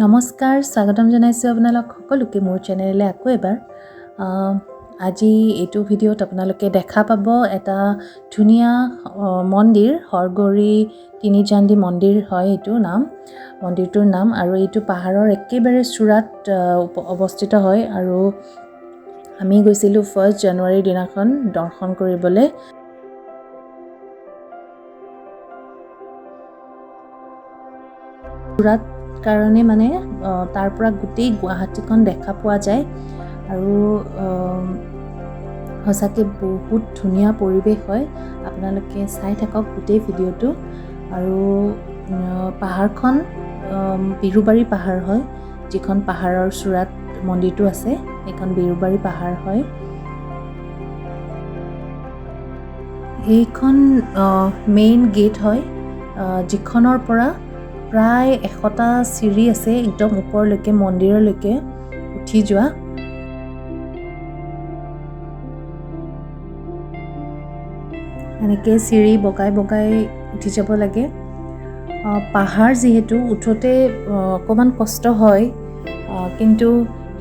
নমস্কাৰ, স্বাগতম জনাইছোঁ আপোনালোক সকলোকে মোৰ চেনেললৈ আকৌ এবাৰ। আজি এইটো ভিডিঅ'ত আপোনালোকে দেখা পাব এটা ধুনীয়া মন্দিৰ, হৰগৌৰী তিনিজান্দি মন্দিৰ হয় এইটো নাম, মন্দিৰটোৰ নাম। আৰু এইটো পাহাৰৰ একেবাৰে চূড়াত অৱস্থিত হয়। আৰু আমি গৈছিলোঁ 1 জানুৱাৰীৰ দিনাখন দৰ্শন কৰিবলৈ। চূড়াত কাৰণে মানে তাৰ পৰা গোটেই গুৱাহাটীখন দেখা পোৱা যায়। আৰু সঁচাকৈ বহুত ধুনীয়া পৰিৱেশ হয়, আপোনালোকে চাই থাকক গোটেই ভিডিঅ'টো। আৰু পাহাৰখন বিৰুবাৰী পাহাৰ হয়, যিখন পাহাৰৰ চূড়াত মন্দিৰটো আছে সেইখন বিৰুবাৰী পাহাৰ হয়। এইখন মেইন গেট হয়, যিখনৰ পৰা প্ৰায় 100টা চিৰি আছে একদম ওপৰলৈকে মন্দিৰলৈকে উঠি যোৱা। এনেকৈ চিৰি বগাই বগাই উঠি যাব লাগে। পাহাৰ যিহেতু উঠোঁতে অকণমান কষ্ট হয়, কিন্তু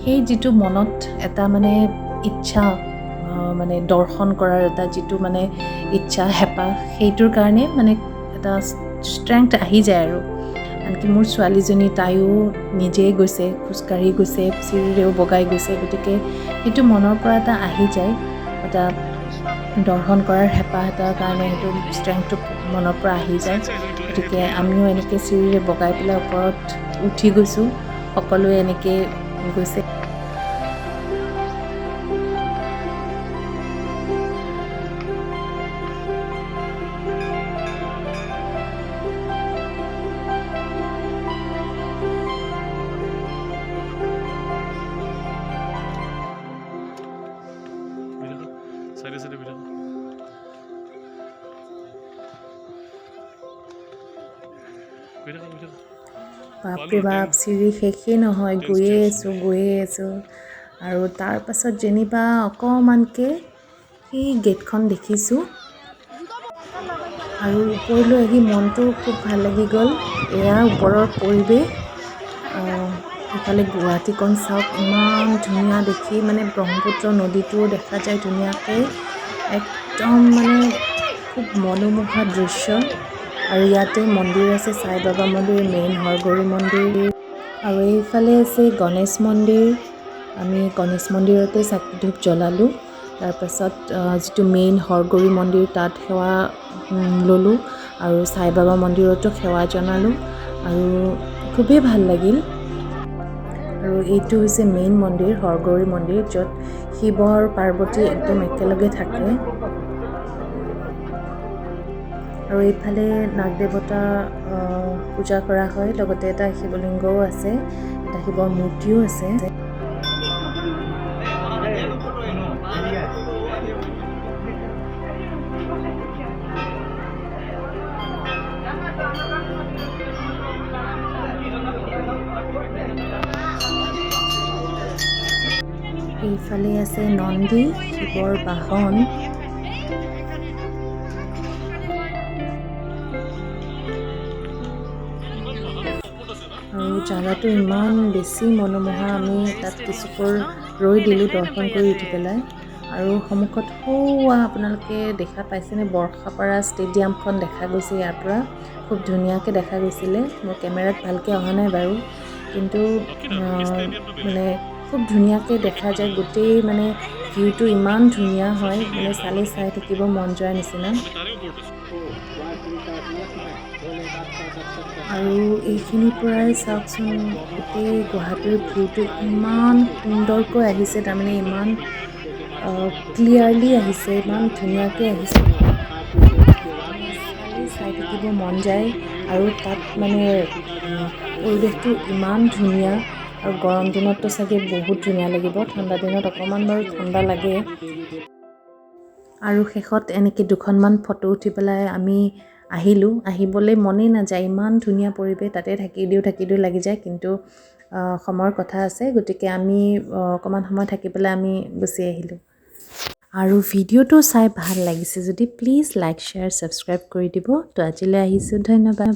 সেই যিটো মনত এটা মানে ইচ্ছা, মানে দৰ্শন কৰাৰ এটা যিটো মানে ইচ্ছা, হেঁপাহ, সেইটোৰ কাৰণে মানে এটা ষ্ট্ৰেংথ আহি যায়। আৰু আনকি মোৰ ছোৱালীজনী তাইও নিজেই গৈছে, খোজকাঢ়ি গৈছে, চিৰিৰেও বগাই গৈছে, গতিকে সেইটো মনৰ পৰা এটা আহি যায়, এটা দৰ্শন কৰাৰ হেঁপাহ এটাৰ কাৰণে সেইটো ষ্ট্ৰেংথটো মনৰ পৰা আহি যায়। গতিকে আমিও এনেকৈ চিৰিৰে বগাই পেলাই ওপৰত উঠি গৈছোঁ, সকলোৱে এনেকৈ গৈছে। চাইডে চাইডে গৈ থাকা, গৈ থাকা, গৈ থাকা। বাপৰে বাপ, চিৰি শেষেই নহয়, গৈয়ে আছোঁ, গৈয়ে আছোঁ। আৰু তাৰ পাছত যেনিবা অকণমানকৈ সেই গেটখন দেখিছোঁ আৰু ওপৰলৈ আহি মনটো খুব ভাল লাগি গ'ল। এয়া ওপৰৰ পৰিৱেশ। ইফালে গুৱাহাটীখন চাওক, ইমান ধুনীয়া দেখি, মানে ব্ৰহ্মপুত্ৰ নদীটোও দেখা যায় ধুনীয়াকৈ, একদম মানে খুব মনোমোহা দৃশ্য। আৰু ইয়াতে মন্দিৰ আছে, সাই বাবা মন্দিৰ, মেইন হৰগৌৰী মন্দিৰ, আৰু এইফালে আছে গণেশ মন্দিৰ। আমি গণেশ মন্দিৰতে চাকি ধূপ জ্বলালোঁ। তাৰপাছত যিটো মেইন হৰগৌৰী মন্দিৰ তাত সেৱা ল'লোঁ আৰু সাই বাবা মন্দিৰতো সেৱা জনালোঁ আৰু খুবেই ভাল লাগিল। আৰু এইটো হৈছে মেইন মন্দিৰ, হৰগৌৰী মন্দিৰ, য'ত শিৱ আৰু পাৰ্বতী একদম একেলগে থাকে। আৰু এইফালে নাগ দেৱতা পূজা কৰা হয়, লগতে এটা শিৱলিংগও আছে, এটা শিৱৰ মূৰ্তিও আছে। এইফালে আছে নন্দী, শিৱৰ বাহন। আৰু জাগাটো ইমান বেছি মনোমোহা, আমি তাত কিছুপৰ ৰৈ দিলোঁ দৰ্শন কৰি উঠি পেলাই। আৰু সন্মুখত সৌৱা আপোনালোকে দেখা পাইছেনে, বৰ্ষাপাৰা ষ্টেডিয়ামখন দেখা গৈছে ইয়াৰ পৰা, খুব ধুনীয়াকৈ দেখা গৈছিলে। মোৰ কেমেৰাত ভালকৈ অহা নাই বাৰু, কিন্তু মানে খুব ধুনীয়াকৈ দেখা যায়। গোটেই মানে ভিউটো ইমান ধুনীয়া হয়, মানে চালে চাই থাকিব মন যোৱাৰ নিচিনা। আৰু এইখিনিৰ পৰাই চাওকচোন গোটেই গুৱাহাটীৰ ভিউটো ইমান সুন্দৰকৈ আহিছে, তাৰমানে ইমান ক্লিয়াৰলি আহিছে, ইমান ধুনীয়াকৈ আহিছে, চালে চাই থাকিব মন যায়। আৰু তাত মানে পৰিৱেশটো ইমান ধুনীয়া, আৰু গৰম দিনততো চাগে বহুত ধুনীয়া লাগিব, ঠাণ্ডা দিনত অকণমান বাৰু ঠাণ্ডা লাগে। আৰু শেষত এনেকৈ দুখনমান ফটো উঠি পেলাই আমি আহিলোঁ। আহিবলৈ মনেই নাযায়, ইমান ধুনীয়া পৰিৱেশ, তাতে থাকি দিওঁ থাকি দিওঁ লাগি যায়। কিন্তু সময়ৰ কথা আছে, গতিকে আমি অকণমান সময় থাকি পেলাই আমি গুচি আহিলোঁ। আৰু ভিডিঅ'টো চাই ভাল লাগিছে যদি প্লিজ লাইক, শ্বেয়াৰ, ছাবস্ক্ৰাইব কৰি দিব। তো আজিলৈ আহিছোঁ, ধন্যবাদ।